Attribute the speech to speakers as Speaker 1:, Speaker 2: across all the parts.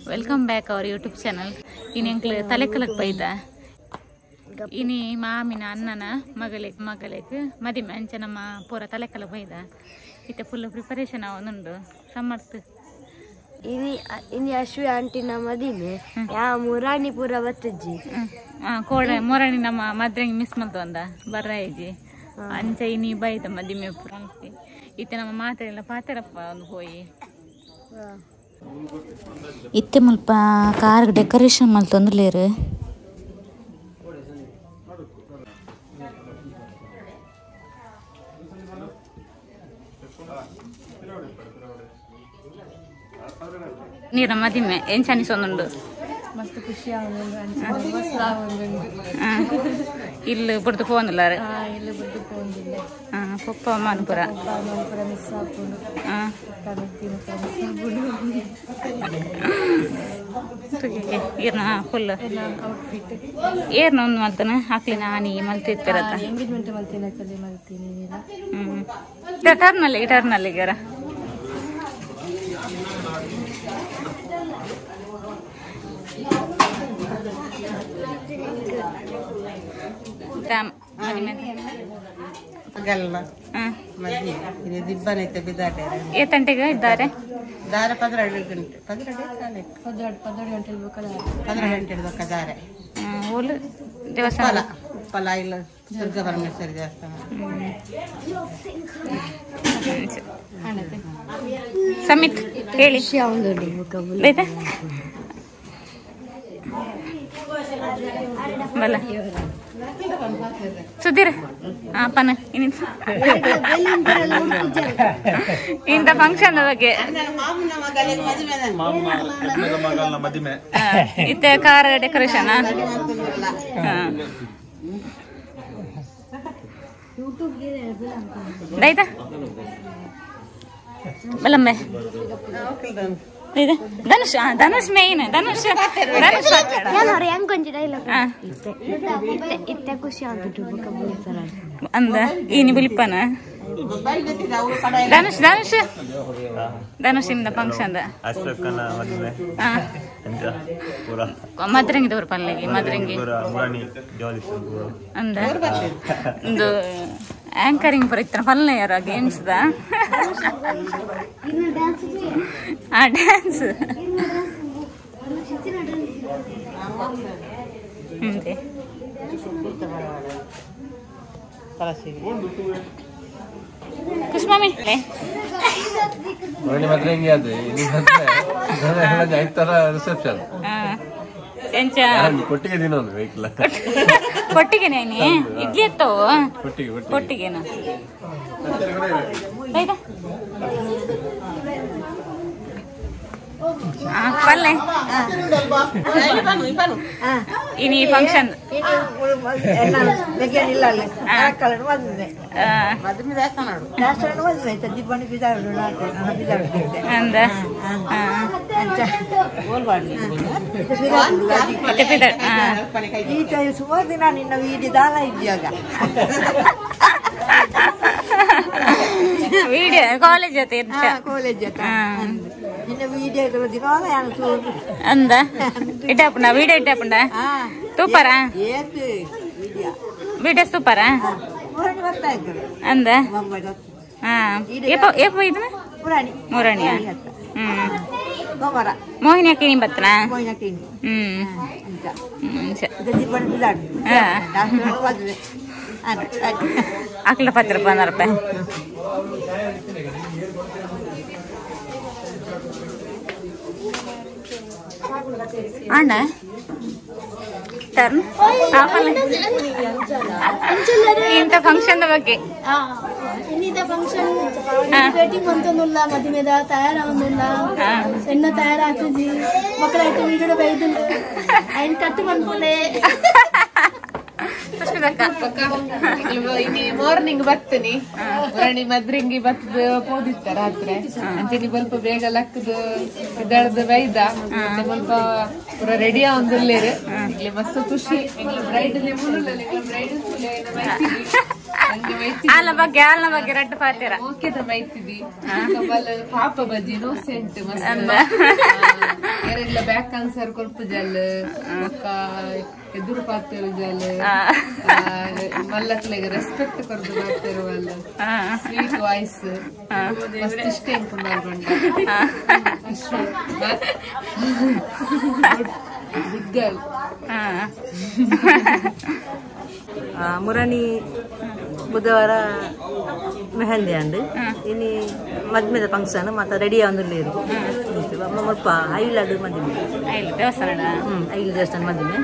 Speaker 1: Welcome back our YouTube channel. ಇನಿ ಎಂಕ್ಲು ತಲೆಕಲಕ್ ಬೈದ ಇನಿ ಮಾಮಿನ ಅಣ್ಣನ ಮಗಲೆಗ್ ಮಗಲೆಗ್ ಮದಿಮೆ ಅಂಚ ನಮ್ಮ ಪೂರ ತಲೆಕಲಕ್ ಬೈದ ಇತ್ತೆ ಫುಲ್ ಪ್ರಿಪರೇಷನ್ ಆವೊಂದುಂಡು ಸಮರ್ಥ
Speaker 2: ಇನಿ ಇನಿ ಅಶ್ವಿ ಆಂಟಿನ ಮದಿಮೆ ಯಾ ಮುರಾಣಿ ಪೂರ ಬತ್ತಜ್ಜಿ
Speaker 1: ಕೋಡೆ ಮುರಾಣಿ ನಮ್ಮ ಮದ್ರಂಗಿ ಮಿಸ್ ಮಲ್ತೊಂದ ಬರ್ರಾಯಿಜಿ ಅಂಚ ಇನಿ ಬೈದ ಮದಿಮೆ ಪೂರ ಇತ್ತೆ ನಮ್ಮ ಮಾತೆಲ್ಲ ಪಾತೆರಪ್ಪ ಒಂದು ಹೋಯಿ
Speaker 3: ಇತ್ತೆ ಮುಲ್ಪ ಕಾರ್ ಡೆಕೋರೇಷನ್ ಮಲ್ತೊಂದುಲ್ಲೆರ್
Speaker 1: ನೀರ ಮದಿಮೆ ಎಂಚ ಅನಿಸೊಂದುಂಡು
Speaker 4: ಮಸ್ತ್ ಖುಷಿ ಆವೊಂದುಂಡು ಅಂಚ ಮಸ್ತ್ ಆವೊಂದುಂಡು
Speaker 1: ಇಲ್ಲು ಬುಡ್ದು ಪೋವೊಂದುಲ್ಲಾರ್
Speaker 4: ಇಲ್ಲು ಬುಡ್ದು ಪೋವೊಂದುಲ್ಲೆ
Speaker 1: ಪೊಪ್ಪ ಮನ್ಪುರ
Speaker 4: ಮನ್ಪುರ ಮಿಸ್ ಆಪುಂಡು ಕಮಿತಿನ ಮಿಸ್ ಆಪುಂಡು
Speaker 1: ಈರ್ನ ಫುಲ್
Speaker 4: ಔಟ್ಫಿಟ್
Speaker 1: ಏರ್ನ ಒಂದು ಮಲ್ತನ ಅಕ್ಲಿನ ಆನಿ ಮಲ್ತಿತ್ತಿರತ್ತ
Speaker 4: ಎಂಗೇಜ್ಮೆಂಟ್ ಮಲ್ತಿನ ಕಲಿ ಮಲ್ತೀನಿ
Speaker 1: ಟರ್ನಲ್ಲಿ ಟರ್ನಲ್ಲಿಗಾರ ಏತಂಟೆಗೆ ಇದ್ದಾರೆ
Speaker 5: ದಾರೆ 12 ಗಂಟೆ 12
Speaker 4: ಗಂಟೆ
Speaker 5: 12 ಗಂಟೆ ದಾರೆ
Speaker 1: ಓಲು ದೇವಸ್ಥಾನ
Speaker 5: ಉಪ್ಪಲ ಇಲ್ಲ ದುರ್ಗಾ ಪರಮೇಶ್ವರಿ ದೇವಸ್ಥಾನ.
Speaker 1: ಸಮಿತ್ ಹೇಳಿ ಆಯ್ತಾ ಬಲ್ಲ ಸುಧೀರ್ ಪನ ಇಂಥ ಫಂಕ್ಷನ್ ಬಗ್ಗೆ ಇತ್ತೆ ಕಾರ್ ಡೆಕೋರೇಷನ್ ಆಯ್ತಾ ಬಲ್ಲಮ್ಮೆ ಧನುಷ್ ಧನುಷ್ ಮೇನ್ ಧನುಷ್ ಧನುಷ್ ಅಂದ ಈನಿ ಬುಲಿಪ್ಪನ ಧನುಷ್ ಧನುಷ್ ಧನುಷ್ ಇಂದ ಫಂಕ್ಷನ್ ಮದ್ರಂಗಿ ದೂರ ಪಲ್ಲೆಗೆ ಮದ್ರಂಗಿ ಅಂದ ಒಂದು ಆಂಕರಿಂಗ್ ಪೂರ ಇತ್ತನ ಪಲ್ಲೆ ಯಾರ ಗೇಮ್ಸ್ ದ ಆ ಡ್ಯಾನ್ಸ್ ಕುಸ್ಮಾಮಿ
Speaker 6: ರಿಸೆಪ್ಷನ್ ಕೊಟ್ಟಿಗೆ ದಿನ ವೆಹಿಕಲ್
Speaker 1: ಕೊಟ್ಟಿಗೆ ಇಡ್ಲಿ ಎತ್ತವು ಕೊಟ್ಟಿಗೆನ ಪಲ್ಲೆ ಇನಿ ಫಂಕ್ಷನ್ ಅಂದ
Speaker 5: ಸುಮಾರು ದಿನ ನಿನ್ನ ವೀಡಿ ದಾಲ ಇದ್ದಾಗ
Speaker 1: ವಿಡಿಯೋ ಕಾಲೇಜ್ ಜೊತೆ
Speaker 5: ಕಾಲೇಜ್ ಜೊತೆ ನಿನ್ನ ವಿಡಿಯೋ
Speaker 1: ಅಂದ ಇಟ್ಟಾಪುಂಡ ವಿಡಿಯೋ ಇಟ್ಟಾಪುಂಡ ತೂಪರ ವಿಡಿಯೋ ಸೂಪರ ಅಂದ ಏಪ ಇದನ್ನ ಮುರಾಣಿಯ ಮೋಹಿನಿ ಅಕ್ಕಿ ನಿಮ್ ಬತ್ತನ ಹ್ಮ್ ಅಕ್ಲ ಪತ್ರ ಬಂದಾರಪ್ಪ ಅಣ್ಣ ಟರ್ನ್ ಇಂಥ ಫಂಕ್ಷನ್ ಬಗ್ಗೆ
Speaker 7: ಫಂಕ್ಷನ್ ವೇಟಿಂಗ್ ಮಂತೊಂದುಲ್ಲ ಮದಿಮೆದ ತಯಾರಾವೊಂದುಲ್ಲ ಎಣ್ಣ ತಯಾರಾತುಜಿ ಮಕ್ಕಳ ಐಟಮ್ ಈಡೋಡ ಬೈದುಂಡು ಐನ್ ಕಟ್ಟು ಮನ್ಪುಲೆ
Speaker 1: ಪುಷ್ಪ ಅಶ್ವಿತಕ್ಕ
Speaker 4: ಇನಿ ಮಾರ್ನಿಂಗ್ ಬತ್ತನಿ ರಾಣಿ ಮದ್ರಿಂಗಿ ಬತ್ತದ ಪೋದಿತ್ತ ರಾತ್ರಿ ಅಂಚೆನಿ ಸ್ವಲ್ಪ ಬೇಗ ಲಕ್ಕದ ಇದಾಳದ ಬೈದ ಸ್ವಲ್ಪ ಪೂರ ರೆಡಿ ಆವೊಂದುಲ್ಲೆರ್ ಇಗ್ಲೆ ಮಸ್ತ್ ಖುಷಿ ಬ್ರೈಡ್ ಬ್ರೈಡ್
Speaker 1: ಆಲ ಬಗ್ಗೆ ಆಲ್ನ ಬಗ್ಗೆ ರಡ್ಡು ಪಾತಿರ
Speaker 4: ಓಕೆದ ಮೈತಿದಿ ಪಾಪ ಬಜ್ಜಿ ಇನ್ನೋಸೆಂಟ್ ಮಸ್ತ್ ಏರೆಗ್ಲ ಬ್ಯಾಕ್ ಆನ್ಸರ್ ಕೊರ್ಪು ಜಲ್ ಬೊಕ್ಕ ಎದುರು ಪಾತೆರು ಜಲ್ ಮಲ್ಲಕ್ಲೆಗ್ ರೆಸ್ಪೆಕ್ಟ್ ಕೊರ್ದು ಪಾತೆರುವಲ್ ಸ್ವೀಟ್ ವಾಯ್ಸ್ ಮಸ್ತ್ ಇಷ್ಟ ಎಂಕ್ ಮಲ್ಪಂಡ ಗುಡ್ ಗರ್ಲ್.
Speaker 5: ಮುರಣಿ ಬುಧವಾರ ಮೆಹಂದಿ ಅಂಡ್ ಇನಿ ಮದ್ಮೆದ ಫಂಕ್ಷನ್ ಮತ್ತೆ ರೆಡಿ ಆವೊಂದುಲ್ಲೆರ್ ಮುಲ್ಪ ಐಲಡ್ ಮದಿಮೆ
Speaker 1: ಐಲ್ ದೇವಸ್ಥಾನ
Speaker 5: ಐಲ್ ದೇವಸ್ಥಾನ ಮದಿಮೆ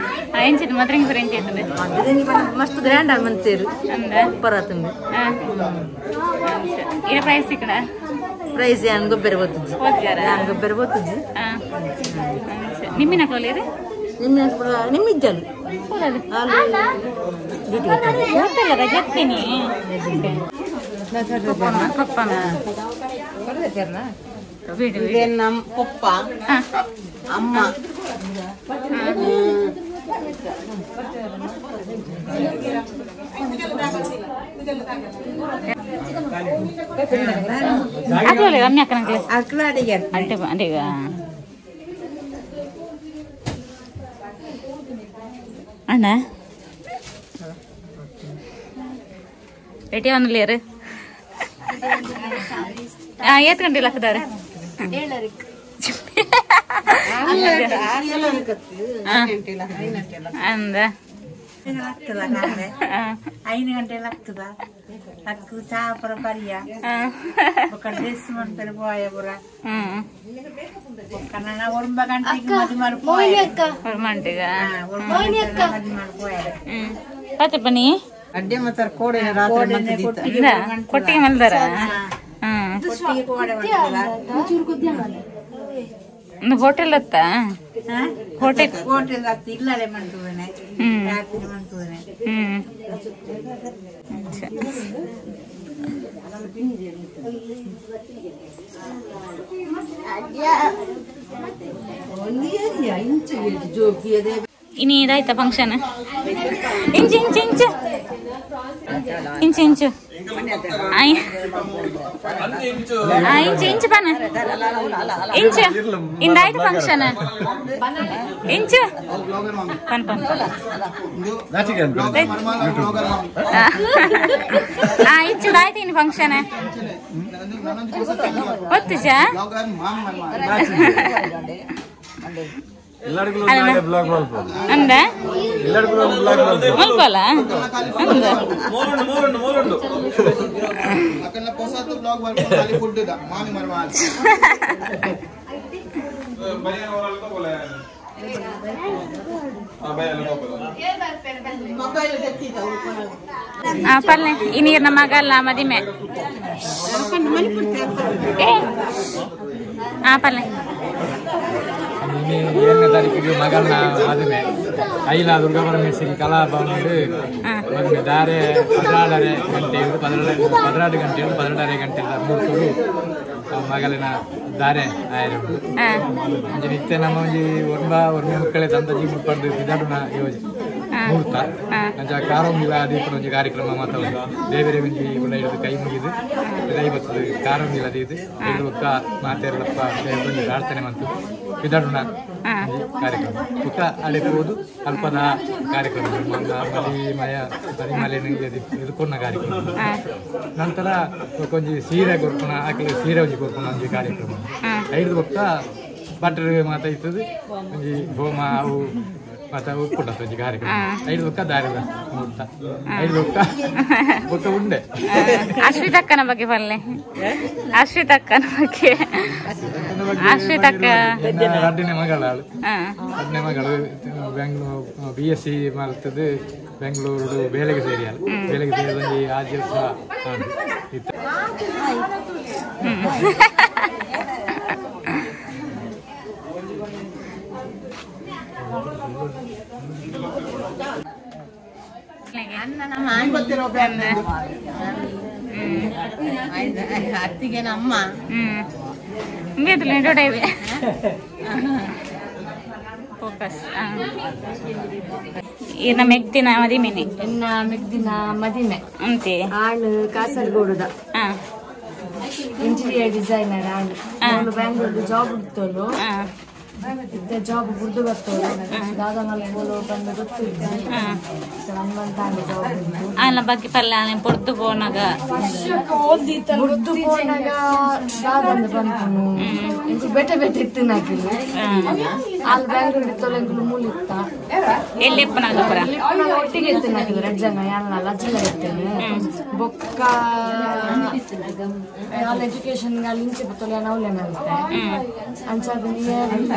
Speaker 1: ಎಂಚಿನ ಮದ್ರಿಂಗ್ ಪೂರ ಎಂಚ ಇತ್ತುಂಡು
Speaker 5: ಮದ್ರಿಂಗ್ ಮಸ್ತ್ ಗ್ರ್ಯಾಂಡ್ ಆದ್ ಮಂತೆರ್ ಸೂಪರ್ ಆತುಂಡು.
Speaker 1: ಇರ ಪ್ರೈಸ್ ಇಕ್ಕಡ
Speaker 5: ಪ್ರೈಸ್ ಯಾನ್ ಗೊಬ್ಬೆರೆ ಪೋತುಜಿ ಯಾನ್ ಗೊಬ್ಬೆರೆ ಪೋತುಜಿ.
Speaker 1: ನಿಮ್ಮಿನ ಕೋಲೇರು
Speaker 5: ನಿಮ್ಮ ನಿಮ್ಮ ಇಜ್ಜಲ್ ಡ್ಯೂಟಿ
Speaker 1: ಗೊತ್ತಲ್ಲ ರಜೆತ್ತೀನಿ
Speaker 5: ನಮ್ಮ ಪಪ್ಪ ಅಮ್ಮ
Speaker 1: ಅಣ್ಣ ರೆಡಿ ಅವನಲ್ಲಿಯರು ಏತ್ ಗಂಟೆ ಹಾಕಿದ್ದಾರೆ? ಅಂದ
Speaker 5: 5 ಗಂಟೆ ಆಗ್ತದ ಅಕ್ಕು ಚಾ ಪುರ ಪರಿಯ ಡ್ರೆಸ್ ಮಾಡ್ತಾರೆ ಪೋಯ ಪುರ ಕನ್ನಡ 9 ಗಂಟೆಗೆ ಮದುವೆ ಮಾಡಿ
Speaker 1: ಪತ್ತೆ ಬನ್ನಿ
Speaker 5: ಅಡ್ಡೆ ಮಾತ್ರ ಕೋಡೆ ರಾತ್ರಿ
Speaker 1: ಕೊಟ್ಟಿಗೆ ಮಲ್ದಾರ ಹೋಟೆಲ್ ಅತ್ತ ಹೋಟೆಲ್
Speaker 5: ಹೋಟೆಲ್ ಅತ್ತ ಇಲ್ಲಲೇ ಮಾಡ್ತುವನೆ ರಾತ್ರಿ ಮಾಡ್ತುವನೆ.
Speaker 1: ಇನಿ ಇದಾಯ್ತಾ ಫಂಕ್ಷನ್? ಇಂಚು ಇಂಚು ಇಂಚು ಇಂಚು ಇಂಚು ಇಂಚು ಇಂಚು ಬನ್ನ ಇಂಚು ಇಂದಾಯ್ತು ಫಂಕ್ಷನ್ ಇಂಚು ಪನ್ ಪನ್ ಇಂಚು ಆಯ್ತು ಇನ್ನು ಫಂಕ್ಷನ್ ಗೊತ್ತುಜಾ? ಅಂದ ಮಲ್ಪಲ್ಲ ಅಂದ ಪಲ್ಲೆ ಈ ನೀರ್ನ ಮಗಲ್ಲ ಮದಿಮೆ ಪಲ್ಲೆ
Speaker 8: 7ನೇ ತಾರೀಕಿಗೆ ಮಗನ ಮದುವೆ ಐಲ ದುರ್ಗಾ ಪರಮೇಶ್ವರಿ ಕಲಾ ಭವನ ಮದುವೆ ದಾರೆ 16 ಗಂಟೆ 12 ಗಂಟೆ 12.5 ಗಂಟೆ ಮೂರ್ತುಡು ಮಗಲಿನ ದಾರೆ ಆಯರು ಒಂಜಿ ನಿತ್ಯ ನಮ್ಮ ಒಂಜಿ ಒರ್ಂಬ ಒರ್ಮೆ ಮಕ್ಕಳೇ ತಂದಜಿ ಮುಟ್ಪಡ್ದು ಬಿದಾಡುನ ಯೋಜನೆ ಮೂರ್ತ ಅಂಚ ಕಾರೋಂಗಿಲ ದೀಪನ ಒಂಜಿ ಕಾರ್ಯಕ್ರಮ ಮಾತ ದೇವರೇ ಒಂಜಿ ಉಳ್ಳ ಹಿಡಿದು ಕೈ ಮುಗಿದು ಕೈ ಬರ್ತದೆ ಕಾರೋಂಗಿಲ ದೀದು ಹಿಡಿದು ಬೊಕ್ಕ ಮಾತೆರಳಪ್ಪ ಒಂಜಿ ಪ್ರಾರ್ಥನೆ ಮಂತು ಬಿದಾಡುನ ಕಾರ್ಯಕ್ರಮ ಬೊಕ್ಕ ಅಡೆ ಪೋದು ಅಲ್ಪದ ಕಾರ್ಯಕ್ರಮ ಮದಿಮಯ ಮದಿಮಲೆನ ಎದುಕೊನ್ನ ಕಾರ್ಯಕ್ರಮ ನಂತರ ಒಂಜಿ ಸೀರೆ ಕೊರ್ಪುನ ಆಕಲೆ ಸೀರೆ ಒಂಜಿ ಕೊರ್ಪುನ ಒಂಜಿ ಕಾರ್ಯಕ್ರಮ ಐದು ಬೊಕ್ಕ ಭಟ್ರು ಮಾತ ಇತ್ತದು ಒಂಜಿ ಹೋಮ ಅವು ಮಾತ ಉಪ್ಪುಂಡ ಒಂಜಿ ಕಾರ್ಯಕ್ರಮ ಐದು ಬೊಕ್ಕ ದಾರಿ ಮುಹೂರ್ತ ಐದು ಬೊಕ್ಕ ಬೊಕ್ಕ ಉಂಡೆ.
Speaker 1: ಅಶ್ವಿತಕ್ಕನ ಬಗ್ಗೆ ಪಲ್ಲೆ ಅಶ್ವಿತಕ್ಕನ ಬಗ್ಗೆ ಅಶ್ವಿತಕ್ಕ
Speaker 8: ರಡ್ಡನೇ ಮಗಳು ರಡ್ಡನೇ ಮಗಳು ಬೆಂಗಳೂರು BSc ಮಲ್ತದ್ದು ಬೆಂಗಳೂರು ಬೇಲೆಗೆ ಸೇರಿಯಾಲ ಬೇಲೆಗೆ ಸೇರಿದ ಒಂಜಿ ಆಜಿ ವರ್ಷ ಇತ್ತು.
Speaker 5: ಅತ್ತಿಗೆ ನಮ್ಮ
Speaker 1: ಫೋಕಸ್ ಇನ್ನ ಮೆಗ್ದಿನ ಮದಿಮೆನೆ
Speaker 2: ಎನ್ನ ಮೆಗ್ದಿನ ಮದಿಮೆ
Speaker 1: ಅಂತೆ
Speaker 2: ಆಣ್ ಕಾಸರಗೋಡುದ ಇಂಟೀರಿಯರ್ ಡಿಸೈನರ್ ಆಣ್ ಅವಳು ಬ್ಯಾಂಗ್ಳೂರ್ ಜಾಬ್ ಹುಡ್ತೋಳು ಜಾಬ್ ಬುಡ್ದು ಬರ್ತೋಳು ದಾದ ಮಲ್ಪೋಲು ಬಂದು ಗೊತ್ತಿಲ್ಲ ನಮ್ಮಂತ ಜಾಬ್
Speaker 1: ಅಲ್ಲ ಬಗ್ಗೆ ಪಲ್ಲ ಪೊರ್ತು ಪೋನಾಗ
Speaker 2: ಬುಡ್ದು ಪೋನಾಗ ದಾದಂದು ಬಂತು ಎಂಕುಲು ಬೆಟೆ ಬೆಟೆ ಇತ್ತು ನಾಕಿಲ್ಲ ಅಲ್ಲಿ ಬ್ಯಾಂಗ್ಳೂರ್ ಇತ್ತೋಳು ಎಂಕುಲು ಮೂಲಿತ್ತ
Speaker 1: ಎಲ್ಲಿ ಎಪ್ಪನಾಗ ಪುರ
Speaker 2: ಒಟ್ಟಿಗೆ ಇತ್ತು ನಾಕಿಲ್ಲ ರಡ್ ಜನ ಯಾರಲ್ಲ ಲಜ್ಜಲ ಇರ್ತೇನೆ ಬೊಕ್ಕ ಅಲ್ಲಿ ಎಜುಕೇಶನ್ ಅಲ್ಲಿ ಇಂಚೆ ಬತ್ತೋಲೆ ನೌಲೆ ಮಂತೆ ಅಂಚಾದ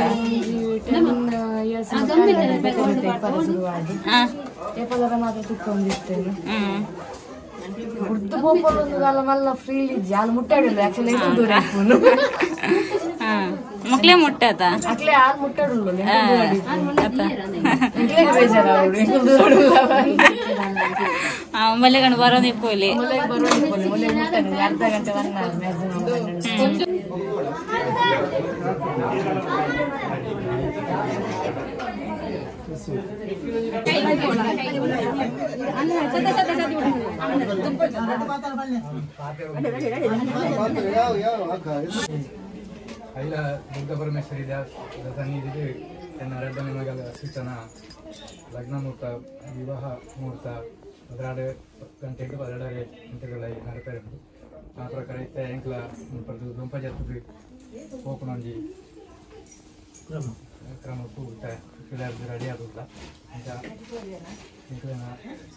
Speaker 2: 10 ಇಯರ್ಸ್ ಬೆಟೆ ಬೆಟೆ ಇಪ್ಪರ ಶುರುವಾದ ಏಪಲರ ಮಾತ್ರ ತುಕ್ಕೊಂಡಿರ್ತೇನೆ ಉರ್ದು ಪೋಪಲ್ ಒಂದು ಅಲ್ಲ ಮಲ್ಲ ಫ್ರೀಲಿ ಜಾಲ ಮುಟ್ಟಾಡಿಲ್ಲ ಆಕ್ಚುಲಿ ದೂರ ಇಪ್ಪುನು
Speaker 1: ಮುಕ್ಲೆ ಮುಟ್ಟದ
Speaker 2: ಅಕ್ಲೆ ಆಲ್ ಮುಟ್ಟಾಡುಲ್ಲ ಎಂಕ್ಲೆಗ್ ಬೇಜಾರ ಅವಳು ಎಂಕುಲು ದೂರ
Speaker 1: ಮಲೆಗಂಡು ಬರೋದು ಇಪ್ಪೋಲಿ
Speaker 2: ಮೊಲೆಗ್ ಬರೋದು ಇಪ್ಪೋಲಿ ಮೊಲೆಗ್ ಮುಟ್ಟಾಡು ಅರ್ಧ ಗಂಟೆ 1 ಅವರ್ ಮ್ಯಾಕ್ಸಿಮಮ್.
Speaker 8: ಐಲ ದುರ್ಗಾ ಪರಮೇಶ್ವರಿ ಸನ್ನಿಧಿಗೆ ತನ್ನ ಎರಡನೇ ಮಗಳ ಸೀತನ ಲಗ್ನ ಮುಹೂರ್ತ ವಿವಾಹ ಮುಹೂರ್ತ 12 ಗಂಟೆಗೆ 12.5 ಗಂಟೆಗಳ ನಡೀತಾರೆ. ಆ ಪ್ರಕಾರ ಇತ್ತೆ ಎಂಕ್ಲ ದೊಂಪ ಜಾತ್ರೆ ಪೋಪುನೊಂಜಿ ಕ್ರಮಕ್ಕೂ ರೆಡಿ ಆಗುಲ್ಲ ಅಂತ ಎಂಕ್ಲೆನ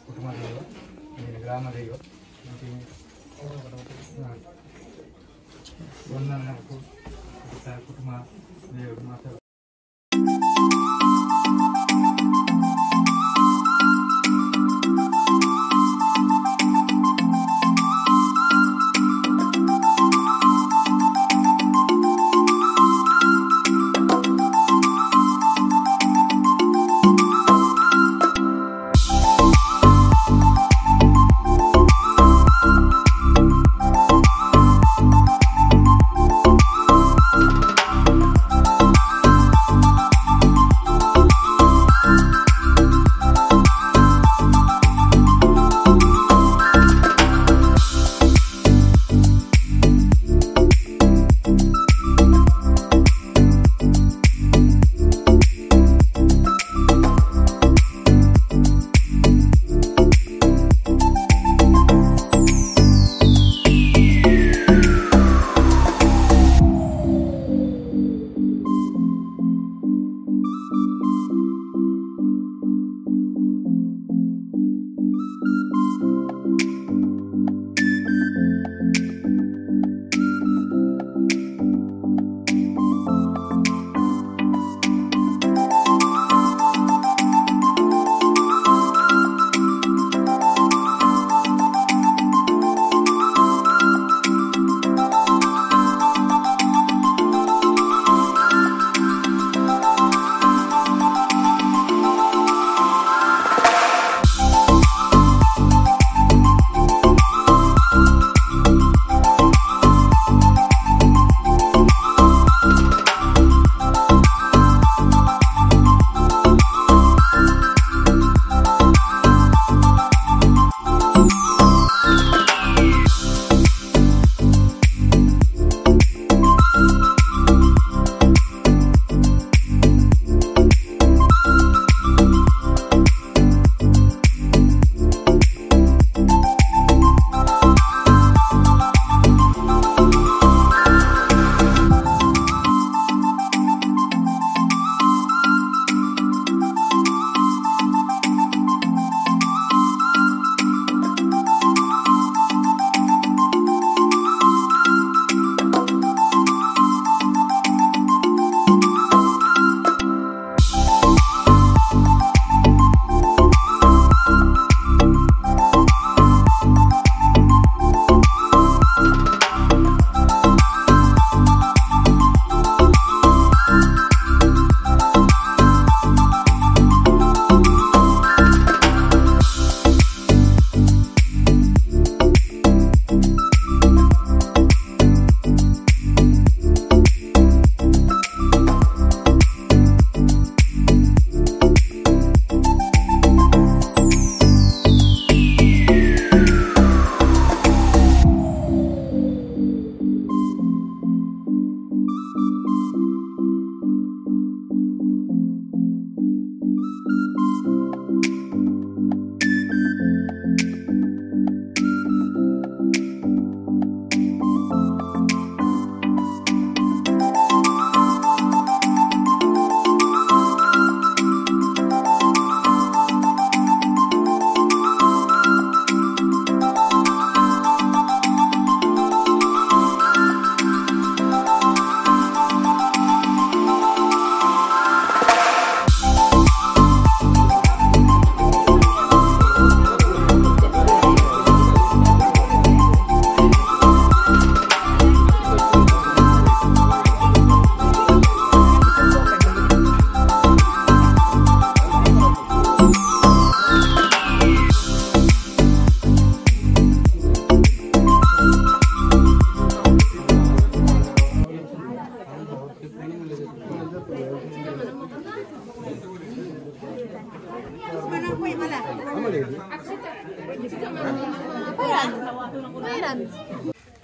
Speaker 8: ಕುಟುಂಬದವರು ಗ್ರಾಮದೈವ ಒಂದನ್ನು ಕುಟುಂಬ ಮಾತಾಡ.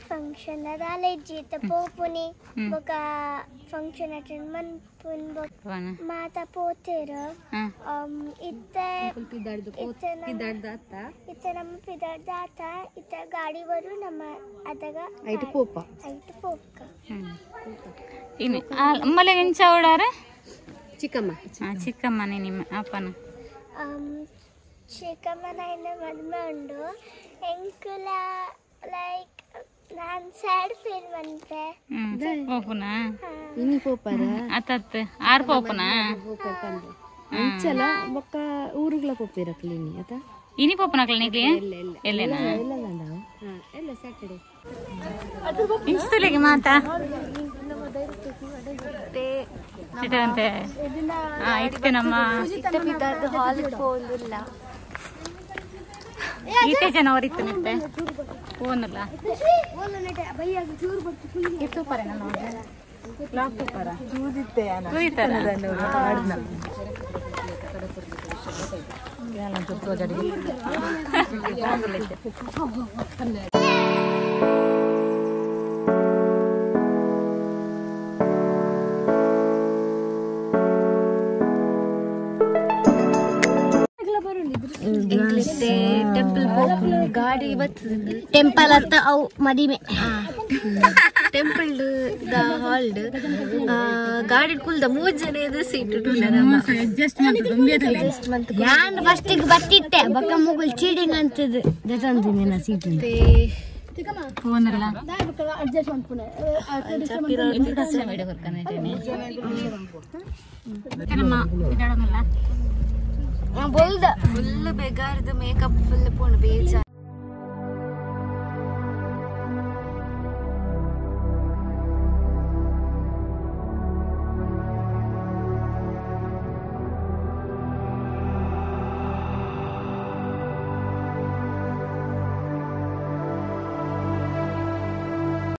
Speaker 7: ಫಂಕ್ಷನ್ ದಾಲೇಜಿ ಪೋಪುನಿ ಬೊಕ ಫಂಕ್ಷನ್ ಅಟೆಂಡ್ ಮನ್ಪುನ್ ಬೊಕ ಮಾತ ಪೋತೇರು ಇತ್ತೆ ಇತ್ತೆ ನಮ್ಮ ಪಿದಾರ್ದ ಆತ ಇತ್ತೆ ಗಾಡಿ ಬರು ನಮ್ಮ ಅದಗ ಐಟ್ ಪೋಪ ಐಟ್ ಪೋಪ
Speaker 1: ಇನ್ನು ಅಮ್ಮಲೆ ಎಂಚ ಓಡಾರ
Speaker 2: ಚಿಕ್ಕಮ್ಮ
Speaker 1: ಚಿಕ್ಕಮ್ಮನೆ ನಿಮ್ಮ ಅಪ್ಪನ
Speaker 7: ಚಿಕ್ಕಮ್ಮನ ಇನ್ನ ಮದ್ಮೆ ಉಂಡು ಎಂಕುಲ ಲೈಕ್ ನಾನು ಸ್ಯಾಡ್ ಫೀಲ್ ಮಂತೆ
Speaker 1: ಪೋಪುನ
Speaker 2: ಇನಿ ಪೋಪಾರ
Speaker 1: ಅತ್ತತ್ ಆರ್ ಪೋಪುನ
Speaker 2: ಅಂಚಲ ಬೊಕ್ಕ ಊರುಗಳ ಪೋಪಿರಕ್ಲಿ ಇನಿ ಅತ
Speaker 1: ಇನಿ ಪೋಪುನಕ್ಲ ನಿಗ್ಲಿ ಎಲ್ಲೇನಾ
Speaker 2: ಎಲ್ಲ ಸ್ಯಾಟರ್ಡೆ
Speaker 1: ಇಂಚುಲಿಗೆ ಮಾತಾ ಇದಂತೆ ಇತ್ತೆ ನಮ್ಮ ಈತೆ ಜನ ಅವರಿತ್ತು ನಿತ್ತೆ ಫೋನಲ್ಲ
Speaker 2: ಟೆಂಪಲ್ ಗಾಡಿ ಬರ್ತದೆ
Speaker 7: ಟೆಂಪಲ್ ಅತ್ತ ಅವು ಮದಿಮೆ
Speaker 2: ಟೆಂಪಲ್ the ಹಾಲ್ಡ್ ಗಾಡಿ ಕುಲ್ದ ಮೂರ್ ಜನ ಸೀಟ್
Speaker 7: ನಾನು ಫಸ್ಟಿಗೆ ಬರ್ತಿತ್ತೆ ಬೊಕ್ಕ ಮುಗುಲ್ ಚೀಡಿಂಗ್ ಅಂತದ್ದು ಜೊತೆ ಸೀಟ್
Speaker 1: ಫೋನಲ್ಲ
Speaker 7: ಬೋಲ್ದ
Speaker 2: ಫುಲ್ ಬೇಗಾರ್ದ ಮೇಕಪ್ ಫುಲ್ ಪೋಣ ಬೇಜಾರ್.